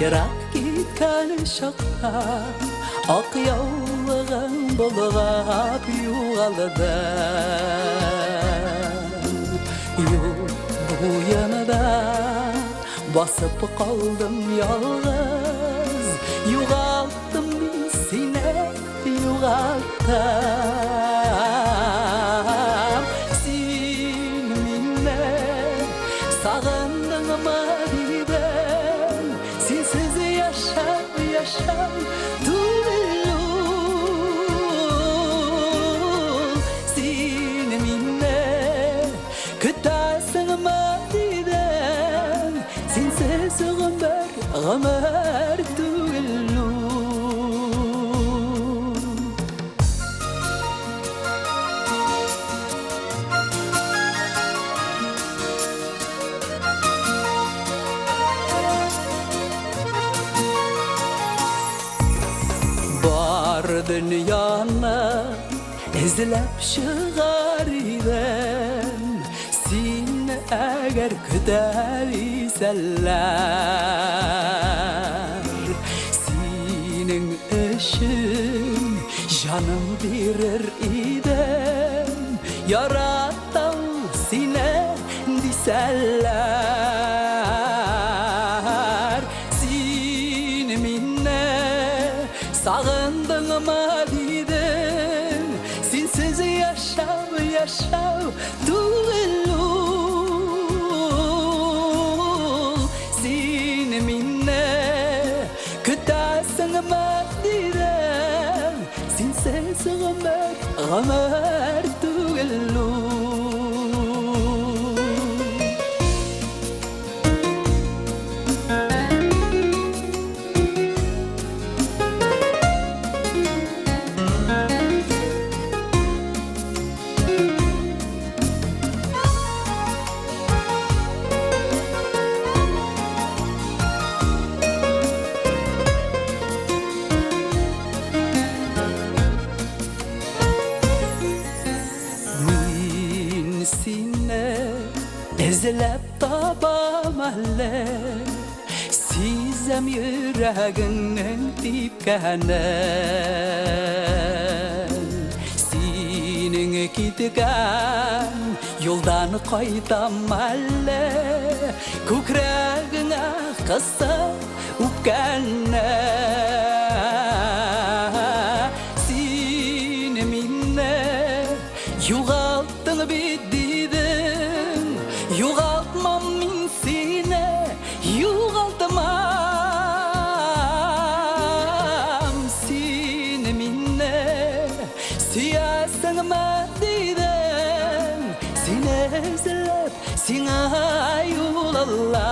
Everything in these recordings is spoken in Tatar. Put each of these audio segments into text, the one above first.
Ерак киткән чакта ак яулыгың болгап югалды. Юл буенда басып калдым ялгыз, югалттым мин сине, югалттым. Син мине сагындыңмы дидем, синсез яшәү яшәү түгел ул. Син мине көтәсеңме дидем, синсез гомер гомер түгел ул. Бар дөньяны эзләп чыгар идем, син әгәр көтә дисәләр. Синең өчен җаным бирер идем, яратам сине дисәләр. Син мине сагындыңмы дидең, синсез яшәү яшәү түгел ул. Син мине көтәсеңме дидең, синсез гомер гомер түгел ул. Мин сине эзләп табам әле, сизәм йөрәгеңнең типкәнен. Синең киткән юлдан кайтам әле, күкрәгеңә кысып үпкәнне. Син мине югалттың бит дидең, югалтмам мин сине, югалтмам. Син мине сөясеңме дидең, сине эзләп сиңа юл алам.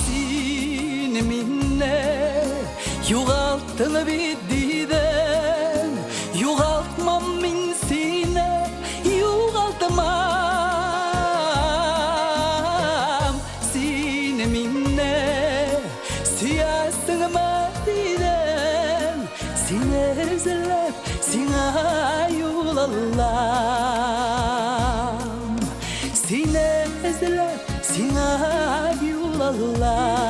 Син мине югалттың бит дидең, югалтмам мин сине, югалтмам. Син мине сөясеңме дидең, сине эзләп сиңа юл алам. Сине эзләп сиңа юл алам.